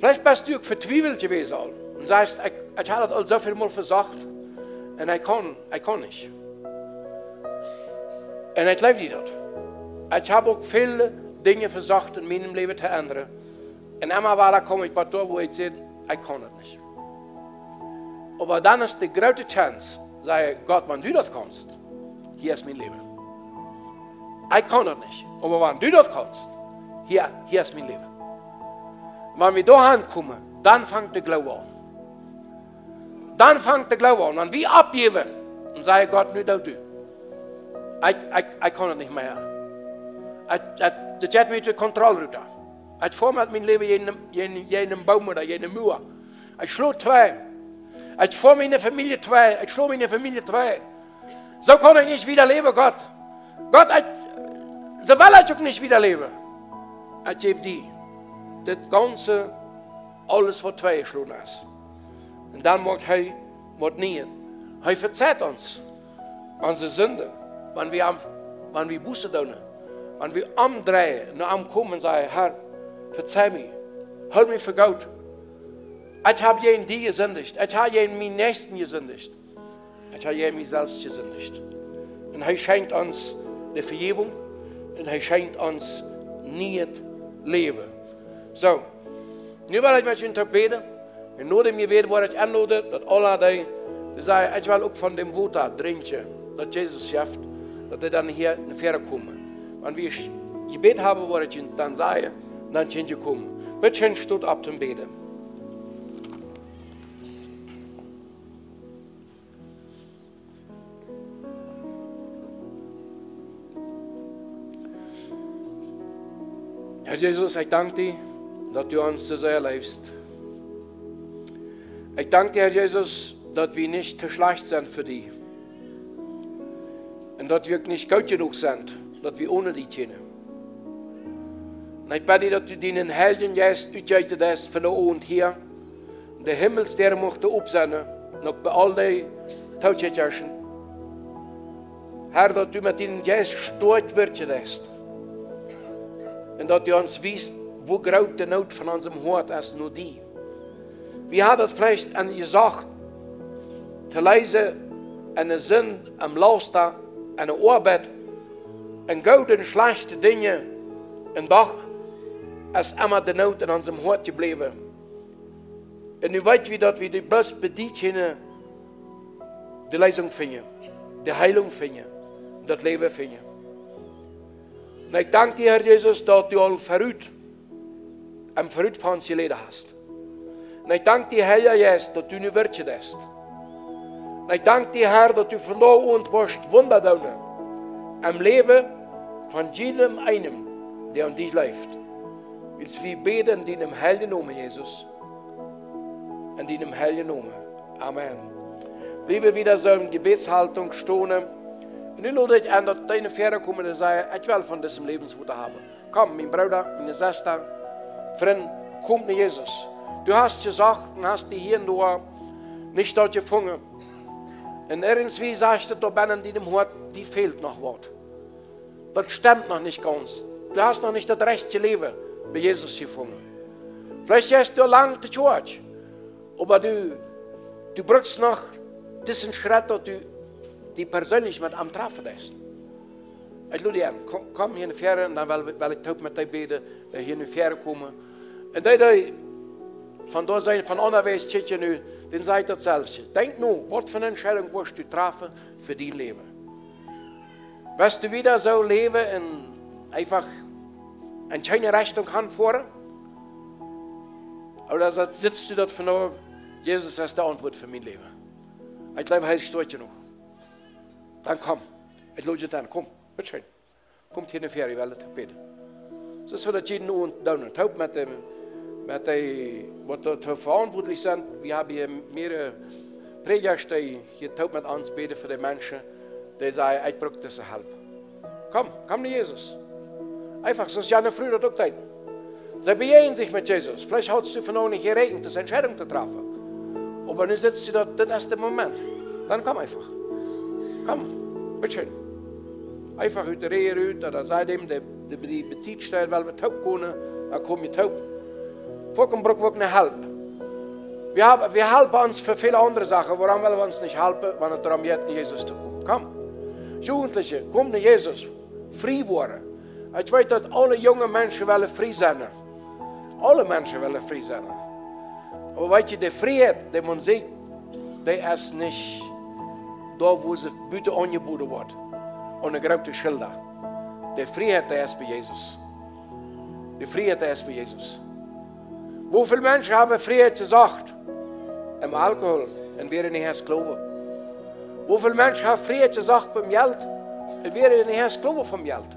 Veleicht best du uk vetwiewelt jewast aul un sajchst: "Ekj, ekj hab daut aul soo väl mol vesocht un ekj kaun, ekj kaun nich. Un ekj jleew die daut. Ekj hab uk väl Dinja vesocht en mienem Läwen to endren. Un emma wada kom ekj bat doa, wua ekj saj: Ekj kaun daut nich." Oba dan es de groote Chance, sajcht Gott: "Wan du daut kaust, hia es mien Läwen. Ekj kaun daut nich, oba wan du daut kaust, hia, hia es mien Läwen." Wan wie doa aunkomen, dan fangt de Gloowen aun. Dan fangt de Gloowen aun. Wan wie oppjäwen un sajen: "Gott, nu doo du. Ekj, ekj, ekj kaun et nich mea. Ekj, ekj, daut jeit mie ut de Kontroll rut. Ekj foa met mien Läwen jäajen, jäajen, jäajen eenen Boom ooda jäajen eene Mua. Ekj schlo twei. Ekj foa miene Famielje twei. Ekj schlo miene Famielje twei. Soo kaun ekj nich wieda läwen, Gott. Gott, ekj, soo well ekj uk nich wieda läwen." Ekj jäw die dit gaunze, aules waut twei jeschlonen es. Un dan moakt hee waut Nieet. Hee vejeft ons onse Sinden, wan wie am, wan wie Buße doonen, wan wie omdreien, no am komen un sajen: "Herr, vejef mie, hool mie fa goot. Ekj hab jäajen die jesindicht. Ekj hab jäajen mienen Näakjsten jesindicht. Ekj hab jäajen mie selfst jesindicht." Un hee schenkjt ons de Vejäwunk un hee schenkjt ons nieet läwen. Soo, nu well ekj met junt toop bäden. Un no däm Jebäd woa ekj enloden, daut aule dee, dee sajen: "Ekj well uk von däm Wota drinkjen, daut Jesus jeft," daut dee dan hia no väaren komen. Wan wie Jebäd haben, woa ekj junt dan sajen, dan kjenn jie komen. Bitte schön, stot opp toom bäden. Herr Jesus, ekj dank die, daut du ons soo sea leefst. Ekj dank die, Herr Jesus, daut wie nich too schlajcht sent fa die. Un daut wie uk nich goot jenuach sent, daut wie one die kjennen. Un ekj bäd die, daut du dienen Heiljen Jeist utjeeten deist von de Owent hia, de Himmelsdäaren muchten op sennen, un uk bie aul dee Tookjikjasch. Herr, daut du met dienen Jeist stoakj wirkjen deist. Un daut du ons wiest, woo groot de Noot von onsem Hoat es no die. Wie haben daut veleicht aun jesocht, to läsen, enne Sind, em Lausta, enne Oabeit, en goode un schlajchte Dinja, un doch es emma de Noot en onsem Hoat jebläwen. Un nu weet wie, daut wie die bloos bie die kjennen de Leesunk finjen, de Heilunk finjen, daut Läwen finjen. Un ekj dank die, Herr Jesus, daut du aul verut, em verut von ons jeläden hast. Un ekj dank die, Heilja Jeist, daut du nu wirkjen deist. Un ekj dank die, Herr, daut du vondoag ons woascht Wunda doonen em Läwen von jiedem eenen, dee aun die jleeft. Wiels wie bäden en dienen heiljen Nomen, Jesus. En dienen heiljen Nomen. Amen. Bliew wie wada soo en Jebädshaltunk stonen. Un nu lod ekj aun, daut dee no väaren komen, dee sajen: "Ekj well von disem Läwenswota haben." Komm, mien Brooda, miene Sesta, Frint, kom no Jesus. Du hast jesocht un hast die hia un doa nich daut jefungen. Un irjentwoo sajcht et doa bennen en dien Hoat, die fält noch waut. Daut stemt noch nich gaunz. Du hast noch nich daut rajchte Läwen bie Jesus jefungen. Veleicht jeist du lang to Kjoakj, oba du, du brukst noch disen Schrett, daut du die persönlich met am trafen deist. Ekj lod die aun, ko-, komm hia no väaren un dan well, well ekj toop met die bäden, dee hia no väaren komen. Un dee, dee von doa sent, von unjawäajes kjikjen nu, dän saj ekj daut selwje. Denkj no, waut fa eene Entscheidunk woascht du trafen fa dien Läwen? Woascht du wada soo läwen un eefach en kjeene Rechtunk gonen? Ooda sitst du doa vondoag: "Jesus es de Auntwuat fa mien Läwen. Ekj jleew, hee es stoakj jenuach." Dan komm. Ekj lod die aun, komm. Bitte schön. Komt hia no väaren, wie wellen toop bäden. Soo aus wie daut jieda Owent doonen, toop met dee, met dee, waut doa, doa veauntwuatlich sent. Wie haben hia mearere Prädjasch, dee hia toop met ons bäden fa de Menschen, dee sajen: "Ekj bruck dise Help." Komm, komm no Jesus. Eefach, soo aus jane Fru daut uk deed. See bejäajent sikj met Jesus. Veleicht haudst du vondoag nich jeräakjent, dise Entscheidunk to trafen. Oba nu sitst du doa, dit es de Moment. Dan komm eefach. Komm, bitte schön. Eefach ut de Räd rut, ooda saj däm, dee, dee, dee Bedienststell, well wie toop gonen, dan kom jie toop. Foaken bruck wie uk ne Help. Wie haben, wie halpen ons fa väle aundre Sachen, wuarom wellen wie ons nich halpen, wan et doarom jeit, no Jesus to komen? Komm. Jugendliche, komm no Jesus. Frie woaren. Ekj weet, daut aule junge Menschen wellen frie sennen. Aule Menschen wellen frie sennen. Oba weetst du, de Frieheit, dee maun sajcht, dee es nich doa, wua see buten aunjeboden woat, aun de groote Schilda. De Frieheit, dee es bie Jesus. De Frieheit, dee es bie Jesus. Woo väl Menschen haben Frieheit jesocht em Alkohol un wieren nich Sklowen? Woo väl Menschen haben Frieheit jesocht biem Jelt un wieren nich Sklowen vom Jelt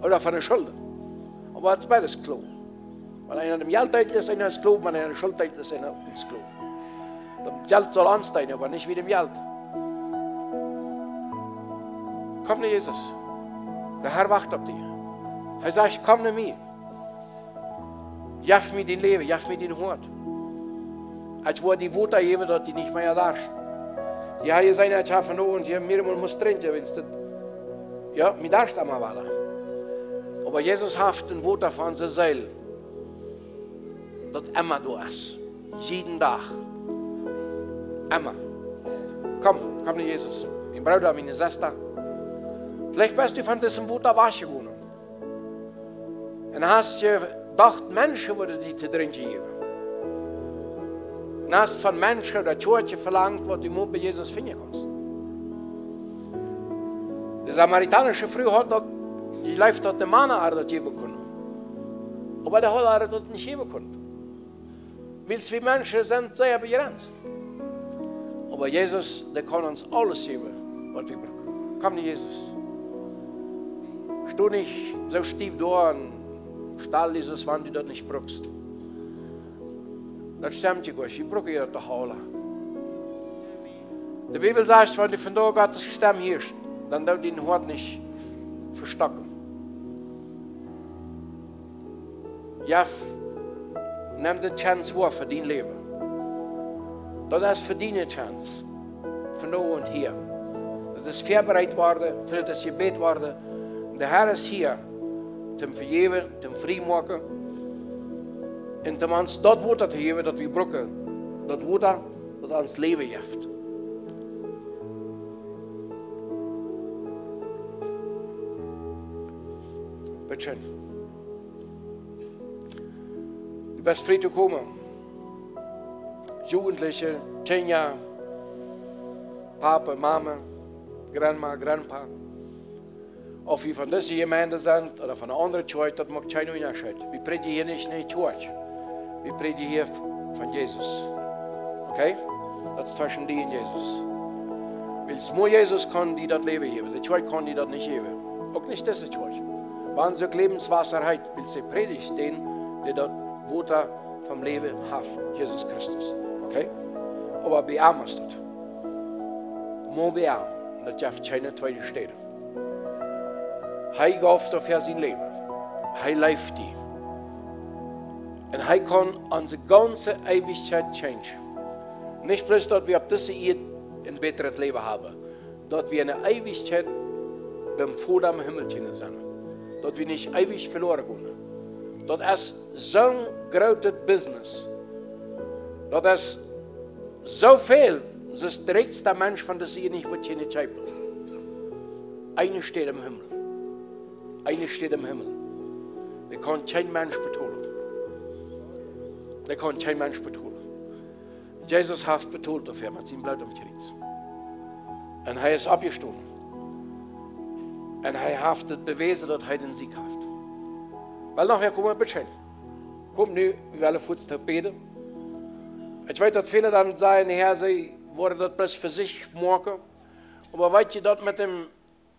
ooda von de Schulden? Oba et es beides Sklow. Wan eena däm Jelt deent, es eena Sklow, wan eena de Schult deent, es eena uk een Sklow. Daut Jelt saul ons deenen, oba nich wie däm Jelt. Komm no Jesus. De Herr wacht opp die. Hee sajcht: "Komm no mie. Jeff mie dien Läwen, jeff mie dien Hoat. Ekj woa die Wota jäwen, daut die nich mea darscht." Jie haben jeseenen, ekj hab vondoag hia mearemol musst drinkjen, wiels daut, jo, mie darscht emma wada. Oba Jesus haft een Wota fa onse Seel, daut emma doa es. Jieden Dach. Emma. Komm, komm no Jesus. Mien Brooda, miene Sesta. Veleicht best du von disem Wota wajchjegonen un hast je Docht, Menschen wudden die to drinkjen jäwen. Un hast von Menschen ooda Kjoakjen velangt, waut du mau bie Jesus finjen kaust. De samaritanische Fru haud daut jejleeft, daut de Mana äa daut jäwen kunn. Oba dee haud äa daut nich jäwen kunnt. Wiels wie Menschen sent sea bejrenst. Oba Jesus, dee kaun ons aules jäwen, waut wie brucken. Komm no Jesus. Sto nich soo stief doa un stal Jesus, wan du daut nich bruckst. Daut stemt je goot. Wie brucken je daut doch aula. De Bibel sajcht, wan du vondoag Gott siene Stemm hieescht, dan doo dien Hoat nich vestocken. Jeff, nem de Chance woa fa dien Läwen. Daut es fa die eene Chance. Vondoag un hia. Daut es väabereit worden, fa daut es jebät worden. De Herr es hia, toom vejäwen, toom frie moaken. Un toom ons daut Wota to jäwen, daut wie brucken. Daut Wota, daut ons Läwen jeft. Bitte schön. Du best frie to komen. Jugendliche, Kjinja, Papa, Mama, Grandma, Grandpa. Auf wie von dise Jemeent sent ooda von eene aundre Kjoakj, daut moakt kjeenen Unjascheet. Wie prädjen hia nich eene Kjoakj. Wie prädjen hia v-, von Jesus. Okay? Daut es tweschen die un Jesus. Wiels mau Jesus kaun die daut Läwen jäwen. De Kjoakj kaun die daut nich jäwen. Uk nich dise Kjoakj. Wan see uk Läwenswota heet, wiels see prädjt dän, dee daut Wota vom Läwen haft, Jesus Christus. Okay? Oba bie am es daut. Mau bie am. Daut jeft kjeene tweede Städ. Hee jeef doafäa sien Läwen. Hee leeft die. Un hee kaun onse gaunze Eewichkjeit changen. Nich bloos, daut wie opp dise Ieed een bätret Läwen haben, daut wie enne Eewichkjeit biem Voda em Himmel kjennen sennen. Daut wie nich eewich veloren gonen. Daut es soon grootet Business. Daut es soo väl, daut de rikjsta Mensch von dise Ieed nich woat kjennen kjeepen. Eene Städ em Himmel. Eene Städ em Himmel. Dee kaun kjeen Mensch betolen. Dee kaun kjeen Mensch betolen. Jesus haft betolt doafäa met sien Bloot aum Kjriez. Un hee es oppjestonen. Un hee haft daut bewäsen, daut hee dän Sieg haft. Well noch wäa komen, bitte schön. Komm nu, wie wellen fuaz bäden. Ekj weet, daut väle dan sajen, Herr, see wudden daut bloos fa sikj moaken. Oba weet jie, daut met däm,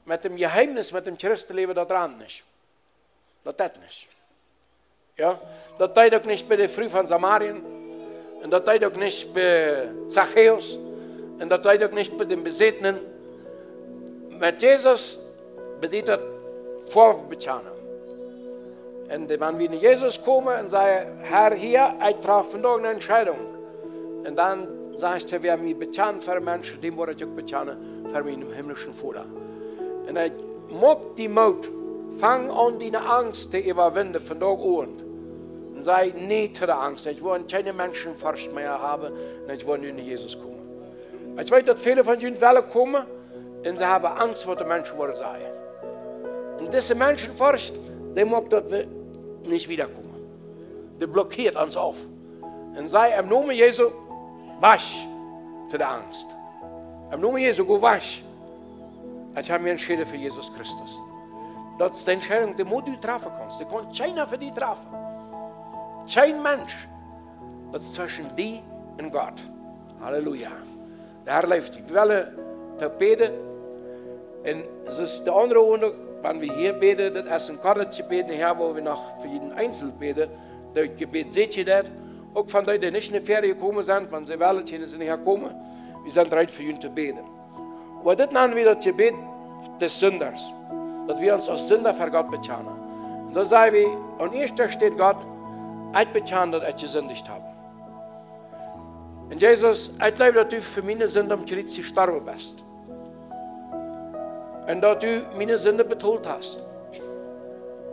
met däm Jeheemnis, met däm Christenläwen, daut rant nich. Daut deit nich. Jo? Daut deit uk nich bie de Fru von Samarien. Un daut deit uk nich bie Zachäus. Un daut deit uk nich bie dän Besätnen. Met Jesus bediet daut Foawen bekjanen. Un de, wan wie no Jesus komen un sajen, Herr, hia, ekj traf vondoag eene Entscheidunk. Un dan sajcht hee, wäa mie bekjant fa Menschen, däm woa ekj uk bekjanen fa mienen himmlischen Voda. Un hee moakt die Moot, fang aun diene Angst to äwawinjen vondoag Owent. Un saj nä to de Angst. Ekj woa kjeene Menschenforcht mea haben, un ekj woa nu no Jesus komen. Ekj weet, daut väle von junt wellen komen, un see haben Angst, waut de Menschen woaren sajen. Un dise Menschenforcht, dee moakt, daut wie nich wiedakomen. Dee blockieet ons auf. Un saj em Nomen Jesu, wajch to de Angst. Em Nomen Jesu, go wajch. Ekj hab mie entschäden fa Jesus Christus. Daut es de Entscheidunk, dee motst du trafen kaust. Dee kaun kjeena fa die trafen. Kjeen Mensch. Daut es tweschen die un Gott. Halleluja. De Herr leeft die. Wie wellen toop bäden. Un soo es de aundre Owent, wan wie hia bäden, daut es een kortet Jebäd, nohäa woa wie noch fa jieda eenzeln bäden. Daut Jebäd seet jie daut. Uk von dee, dee nich no väaren jekomen sent, wan see wellen, kjennen see nohäa komen. Wie sent reed fa junt to bäden. Oba dit nanen wie daut Jebäd des Sünders. Daut wie ons aus Sinda ver Gott bekjanen. Un dan saj wie, aun ieeschte Städ, Gott, ekj bekjan, daut ekj jesindicht hab. Un Jesus, ekj jleew, daut du fa miene Sind aum Kjriez jestorwen best. Un daut du miene Sind betolt hast.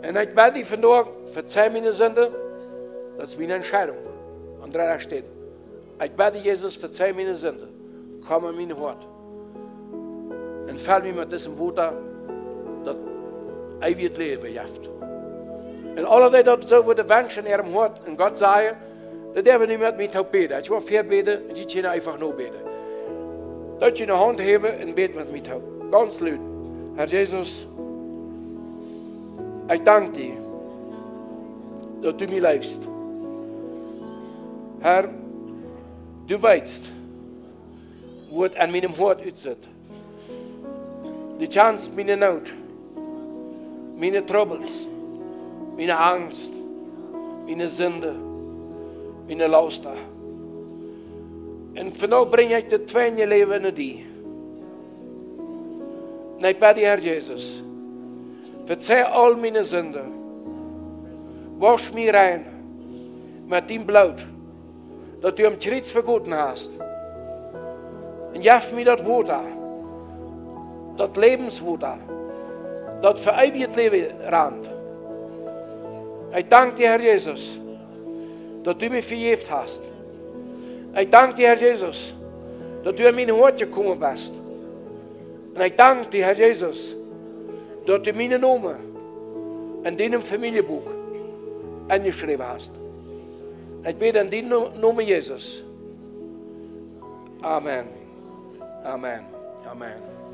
Un ekj bäd die vondoag, vejef miene Sind, daut es miene Entscheidunk. Aun dredde Städ. Ekj bäd die, Jesus, vejef miene Sind. Komm en mien Hoat. Un fell mie met disem Wota, daut eewjet Läwen jeft. Un aule, dee daut soo wudden wenschen en äarem Hoat un Gott sajen: "Dee derwen nu met mie toop bäden. Ekj woa väabäden un jie kjennen eefach nobäden." Daut jie de Haunt häwen un bäden met mie toop. Gaunz lud. Herr Jesus, ekj dank die, daut du mie leefst. Herr, du weetst, woo et en mienem Hoat utsitt. Du kjanst miene Noot, miene Trubbels, miene Angst, miene Sind, miene Lausten. Un vondoag brinj ekj daut tweede Läwen no die. Un ekj bäd die, Herr Jesus, vezeih aul miene Sinden. Wausch mie rein met dien Bloot, daut du aum Kjriez vegoten hast. Un jeff mie daut Wota, daut Läwenswota, daut fa eewjet Läwen rant. Ekj dank die, Herr Jesus, daut du mie vejäft hast. Ekj dank die, Herr Jesus, daut du en mien Hoat jekomen best. Un ekj dank die, Herr Jesus, daut du mienen Nomen en dien Famieljebuak enjeschräwen hast. Ekj bäd en dien No-, Nomen, Jesus. Amen. Amen. Amen.